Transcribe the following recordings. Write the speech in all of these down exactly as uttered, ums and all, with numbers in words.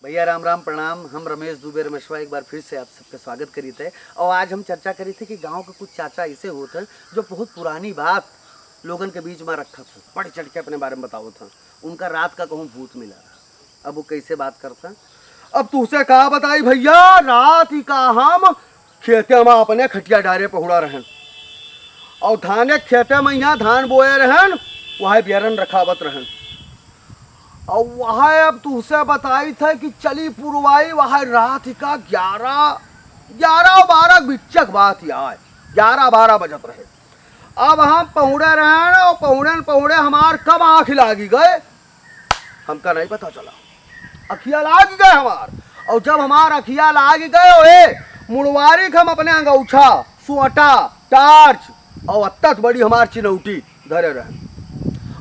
भैया राम राम, प्रणाम। हम रमेश दुबे रमेशवा एक बार फिर से आप सबके स्वागत करीत है। और आज हम चर्चा करीत है कि गांव के कुछ चाचा ऐसे होत हैं जो बहुत पुरानी बात लोगन के बीच में रखत हैं, बढ़ चढ़ के अपने बारे में बतावत हैं। उनका रात का कहूँ भूत मिला रहा। अब वो कैसे बात करत हैं? अब तुहसे का बताई भैया, रात ही का हम खेते में अपने खटिया डारे पहुड़ा रहन और धाने खेते में यहाँ धान बोए रहन, वह बियरन रखावत रहन। और वह अब तुहसे बताई थे कि चली पुरवाई, वह रात का ग्यारह, ग्यारह बारह बिच्चक बात ही आए, ग्यारह बारह बजत रहे। अब हम पहुड़े रहन और पहुड़े न पहुड़े हमार कब आँख लागी गए, हमका नहीं पता चला। अखिया लाग गए हमार। और जब हमार अखिया लाग गए, ओए मुड़वारी के हम अपने अंगौछा, सोटा, टार्च और अत्तत बड़ी हमार चिनौटी धरे रहे।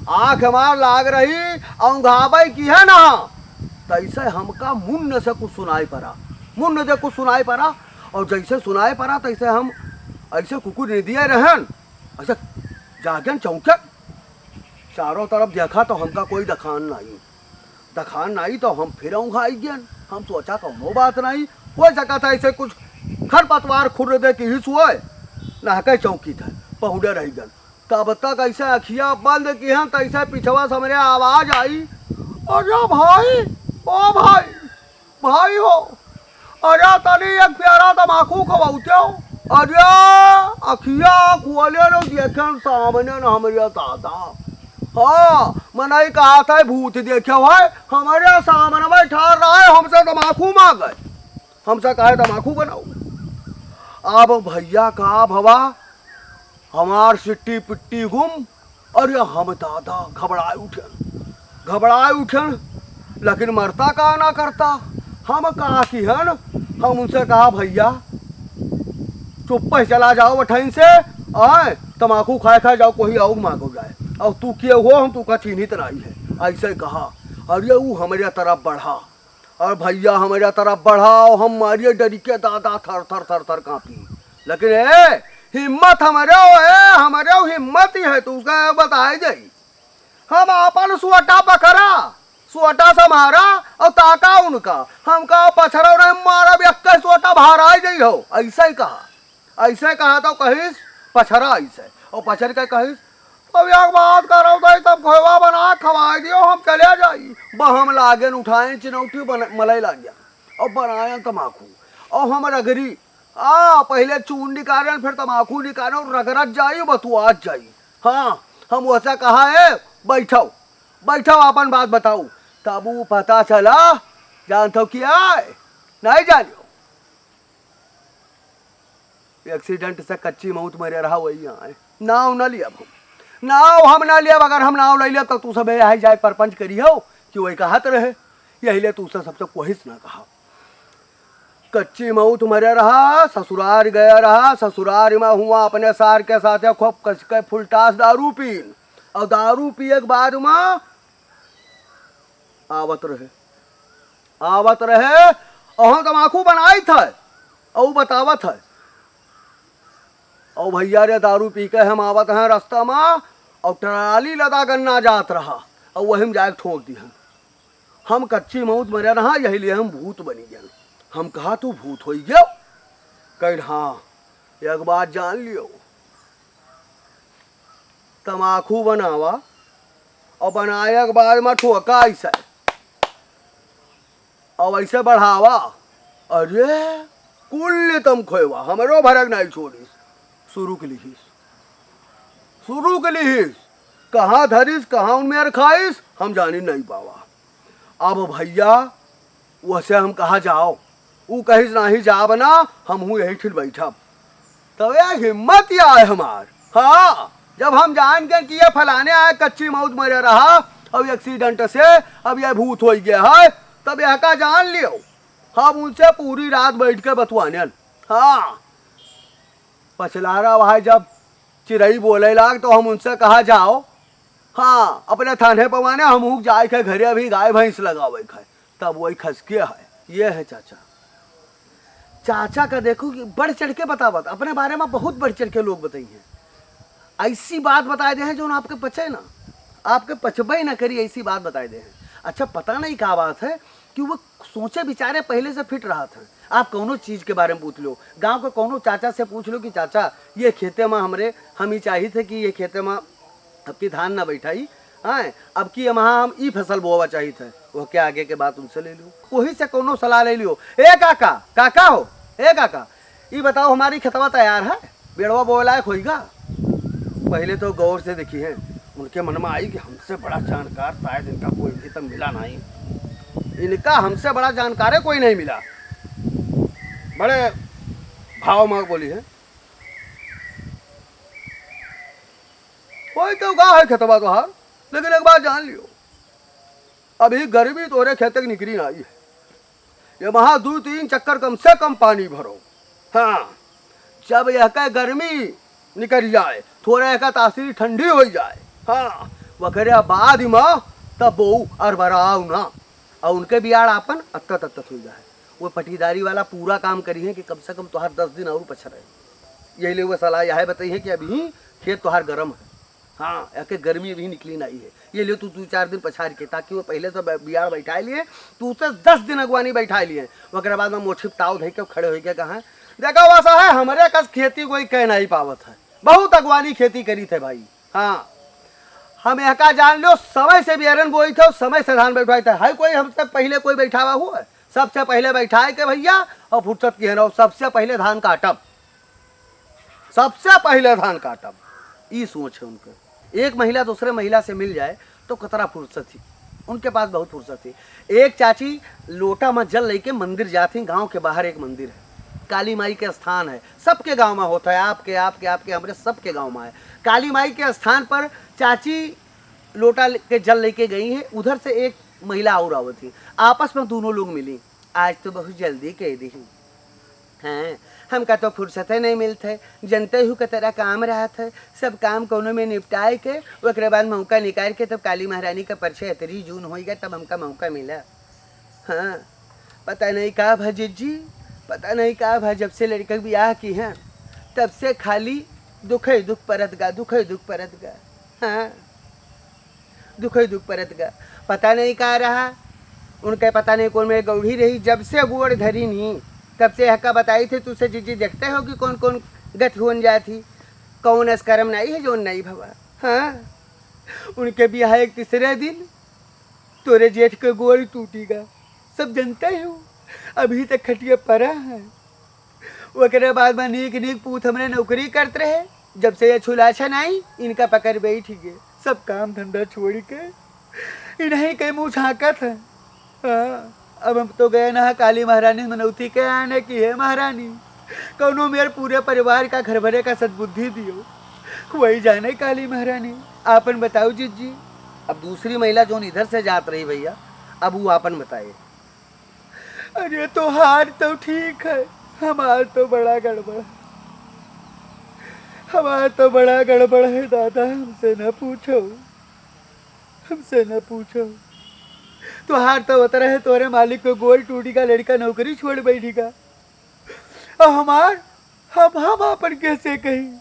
आँख हमार लाग रही, औंघावे की है ना, तैसे हमका मुन्न से कुछ सुनाई पड़ा, मुन्न से कुछ सुनाई पड़ा। और जैसे सुनाई पड़ा, तैसे हम ऐसे कुकुर निदिये रहन, ऐसे जागन चौंकन, चारों तरफ देखा तो हमका कोई दखान नहीं, दखान नहीं तो हम फिर औंघाई गयन। हम सोचा कौनो बात नहीं, हो सकत है ऐसे कुछ खरपतवार खुर्र दे कि ही सोए, नहके चौकी थे, पहुड़े रह गन। तब तक ऐसे अखिया बंद किहन, तैसे पिछवा से हमरे आवाज आई, "अरे भाई, ओ भाई, भाई हो, अरे तनी एक प्यारा तमाकू खवाउते हो।" अरे अखिया खोले न देखे न सामने न हमरे दादा। हाँ, मनई कहा था भूत देखे हो, हमरे सामने में ठार रहा है, हमसे तमाकू मांगे, हमसे कहे तमाकू बनाओ। अब भैया का भवा, हमार सिट्टी पिट्टी गुम। अरे हम दादा घबराए उठन, घबराए उठन, लेकिन मरता का ना करता। हम कहा कि है न, हम उनसे कहा, "भैया चुप्पे चला जाओ बठैन से, आए तमाकू खाए खाए जाओ, कोई और मांगो जाए, और तू के हो, हम तुका चीन्हित नहीं है।" ऐसे कहा। अरे वो हमरे तरफ बढ़ा, और भैया हमरे तरफ बढ़ा, और हम मारिए डरी के दादा थर थर थर थर कांपी। लेकिन ए, हिम्मत हमरे हो, ए, हमरे हो हिम्मत ही है, तू उसका बताए जाई। हम आपन सोटा पकड़ा, सोटा से मारा और ताका उनका, हमका पछरौ नहीं मारब, एक सोटा बाहर आ जाई हो, ऐसे ही कहा। ऐसे कहा तो कहिस पछरा ऐसे, और पछर के कहिस, "अब एक बात करो तो तब खोवा बना खवाए दियो, हम चले जाई।" बहम लागेन उठाएन चिनौटी बन-, मलई लाग गया और बनाएन तमाकू। और हम रगरी, आ, पहले चून निकालेन, फिर तमाकू निकालेन, रगरत जाई, बतुआत जाई। हाँ, हम वैसा कहा है, "बैठो, बैठो, अपन बात बताओ।" तब वो पता चला, जानत हो क्या है? नहीं जानियो। एक्सीडेंट से कच्ची मौत मरे रहा वही यहाँ है। नाव ना लियब हम, नाव हम ना लियब। अगर हम नाव ले लियब तो तू सब यही जाए परपंच करी हो कि वही कहत रहे, यही ले तू सब सबसे कोहिस ना कहा। कच्ची मौत मरे रहा, ससुरार गया रहा, ससुरार में हुआ अपने सार के साथ खूब कस के फुलटास दारू पीन, और दारू पिए के बाद में आवत रहे, आवत रहे, और हम तमाकू बनाइत है, और बतावत है, "और भैया रे, दारू पी के हम आवत हैं रास्ता में, और ट्राली लदा गन्ना जात रहा, और वही में जाके ठोक दिहन। हम कच्ची मौत मरे रहा, यही लिए हम भूत बनी गए।" हम कहा, "तू भूत हो गयो?" कह, "हाँ, एक बात जान लियो, तमाकू बनावा और बनाए के बाद में ठोका ऐसे, और ऐसे बढ़ावा।" अरे कुल तम खोएवा, हमरो भरक नहीं छोड़ीस। शुरू के लिहिस, शुरू के लिहिस, कहाँ धरिस, कहाँ उनमें अरखाइस, हम जानी नहीं पावा। अब भैया वैसे हम कहा जाओ, ऊ कहिस, "नाही जाब ना, हमहू यही ठिन बैठब।" तब ये हिम्मत ही आए हमार। हाँ, जब हम जान गए कि ये फलाने आए कच्ची मौत मरे रहा और एक्सीडेंट से अब ये भूत हो गया है, तब यह का जान लियो, हम उनसे पूरी रात बैठ के बतुआने। हाँ, पछलारा भाई जब चिरई बोले लाग तो हम उनसे कहा जाओ, हाँ, अपने थाने पवाने हम हुक जाए के घरे अभी गाय भैंस लगावे के है, तब वही खसके है। ये है चाचा। चाचा का देखो कि बढ़ चढ़ के बतावत, अपने बारे में बहुत बढ़ चढ़ के लोग बताई हैं। ऐसी बात बताए दे हैं जो आपके पचे ना, आपके पचबे ना करी, ऐसी बात बताए दे हैं। अच्छा, पता नहीं क्या बात है, कि वो सोचे विचारे पहले से फिट रहत हैं। आप कौनो चीज के बारे में पूछ लो, गांव के कौनो चाचा से पूछ लो कि चाचा, ये खेते में हमरे, हम ही चाहित है कि ये खेते में अब की धान ना बैठाई, हैं, अब की हम, हाँ, हम ई फसल बोवा चाहित है, वो के आगे के बात उनसे ले लियो, वही से कौनो सलाह ले लियो। "ए काका, काका हो, ए काका, ई बताओ, हमारी खेतवा तैयार है, बेड़वा बोए लायक होइगा?" पहले तो गौर से देखी हैं, उनके मन में आई कि हमसे बड़ा जानकार शायद इनका कोई भी तो मिला नहीं, इनका हमसे बड़ा जानकार है कोई नहीं मिला। बड़े भाव में बोली है, "कोई तो उगा है खेतवा तोहार, लेकिन एक बात जान लियो, अभी गर्मी तोरे खेत के निकरी ना आई है, ये वहाँ दो तीन चक्कर कम से कम पानी भरो। हाँ, जब यह का गर्मी निकल जाए, थोड़ा यह का तासीर ठंडी हो जाए, हाँ, वकरे बाद में तब बोऊ अरबराव ना।" और उनके बियाड़ आपन अत्तत अत्तत हो जाए। वो पटीदारी वाला पूरा काम करी है कि कम से कम तोहार दस दिन और पछरे। यही लिए वो सलाह यह बताई है कि अभी खेत तोहार गरम है। हाँ, एके गर्मी अभी निकली नहीं है। ये लियो तू दो चार दिन पछाड़ के, ताकि वो पहले तो ब-, बियाड़ बैठा लिए, तू तो दस दिन अगुवानी बैठा लिए, ओकरे बाद में मोछी ताव धइ के खड़े होइके कहा, "देखा हुआ सा है, हमरे कस खेती कोई कह नहीं पावत है, बहुत अगुवानी खेती करी थे भाई।" हाँ, हम एका जान लो, समय से बियरन बोई थे, समय से धान बैठवाई थे। है कोई हमसे पहले कोई बैठावा हुआ है? सबसे पहले बैठाए के भैया, और फुर्सत की है ना, सबसे पहले धान काटब, सबसे पहले धान काटब, ई सोच है उनके। एक महिला दूसरे महिला से मिल जाए तो कतरा फुर्सत ही, उनके पास बहुत फुर्सत ही। एक चाची लोटा में जल लेके मंदिर जात ही, गांव के बाहर एक मंदिर है, काली माई के स्थान है, सबके गांव में होता है, आपके, आपके, आपके, हमरे सबके गांव में है। काली माई के स्थान पर चाची लोटा ले-, के जल लेके गई हैं, उधर से एक महिला और आवत ही, आपस में दोनों लोग मिली, "आज तो बहुत जल्दी कह दी।" "हैं, हमका तो फुर्सते नहीं मिलत है, जनते हूँ कतरा काम रहत है, सब काम कोनो में निपटाए के, ओकरे बाद मौका निकाल के तब काली महारानी का परछे अतरी जून होइगा, तब हमका मौका मिला।" हाँ, पता नहीं का भा जिज्जी, पता नहीं का भा, जब से लड़का के बियाह की हैं, तब से खाली दुखे दुख परत गा, दुखे दुख परत गा। हाँ, दुखे दुख परत गा। पता नहीं का रहा, उनके पता नहीं कौन में गौड़ी रही, जब से गोड़ धरी नहीं, तब से हका बताई थे तुझसे जिज्जी, देखते हो कि कौन कौन गत होन जात ही, कौन असकरम नहीं है, जौन नहीं भवा। हाँ, उनके बियाह एक तीसरे दिन तोरे जेठ के गोड़ टूटी गा, सब जनते हो, अभी तक खटिया परा है। ओकरे बाद में नीक नीक पूत हमरे नौकरी करत रहे, जब से ये छुलाछन आई, इनका पकड़ बैठ गए, सब काम धंधा छोड़ के इन्हीं के मुँह झाँकत है। हाँ, अब हम तो गए ना काली महारानी मनौती के आने की, "हे महारानी, कौनो मेर पूरे परिवार का घर भरे का सद्बुद्धि दियो।" वही जाने काली महारानी, आपन बताओ जिज्जी। अब दूसरी महिला जौन इधर से जात रही भैया, अब वो आपन बताए। अरे तोहार तो ठीक है, हमार तो बड़ा गड़बड़ है, हमार तो बड़ा गड़बड़ है दादा, हमसे न पूछो, हमसे न पूछो। तोहार तो उतरा है, तोरे मालिक को गोड़ टूटी का, लड़का नौकरी छोड़ बैठी का। अब हमार, हम, हम आपन कैसे कही?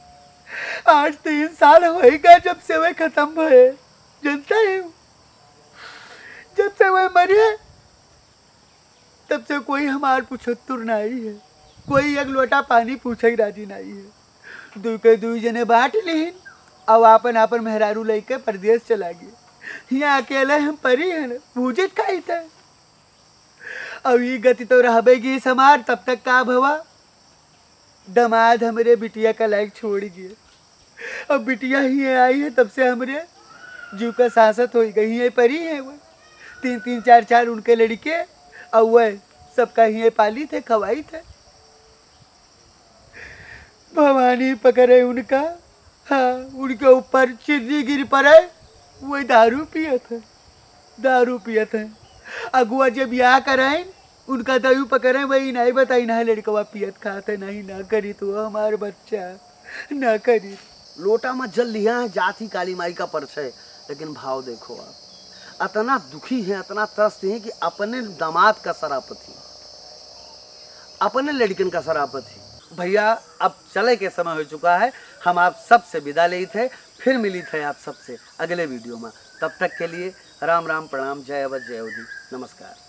आज तीन साल होइगा जब से वह खत्म भये, जनता है, जब से वह मरे, तब से कोई हमार पूछत्तुर नहीं है, कोई एक लोटा पानी पूछे राजी नहीं है। दुई के दुई जने बांट लीन, अब आपन आपन मेहरारू लेके परदेस चला गए। हियाँ अकेले हम परी हन, भूजत खाइत है। अब ई गति तो रहबे गीस हमार, तब तक का भवा? दमाद हमरे बिटिया का लायक छोड़ गए। अब बिटिया हियाँ आई है, तब से हमरे जीव का सांसत होई गई, हियाँ परी है वो। तीन तीन चार चार उनके लड़के, और वह सबका हियाँ पाली थे, खवाई थे। भवानी पकड़े उनका, हाँ, उनके ऊपर चिर्री गिर पड़े, वही दारू पियत है, दारू पियत है। अगुआ जब ब्याह कराइन, उनका दयू पकड़े, वही नहीं बताई, ना लड़कवा पियत खात है, नहीं, ना करी तो हमार बच्चा, ना करी। लोटा में जल लिया है, जात ही काली माई का परछे, लेकिन भाव देखो आप, अतना दुखी है, अतना त्रस्त है कि अपने दामाद का सरापत ही, अपने लड़कन का सरापत ही। भैया, अब चले के समय हो चुका है, हम आप सबसे विदा लेत है, फिर मिलित है आप सबसे अगले वीडियो में। तब तक के लिए राम राम, प्रणाम, जय अवध, जय अवधी, नमस्कार।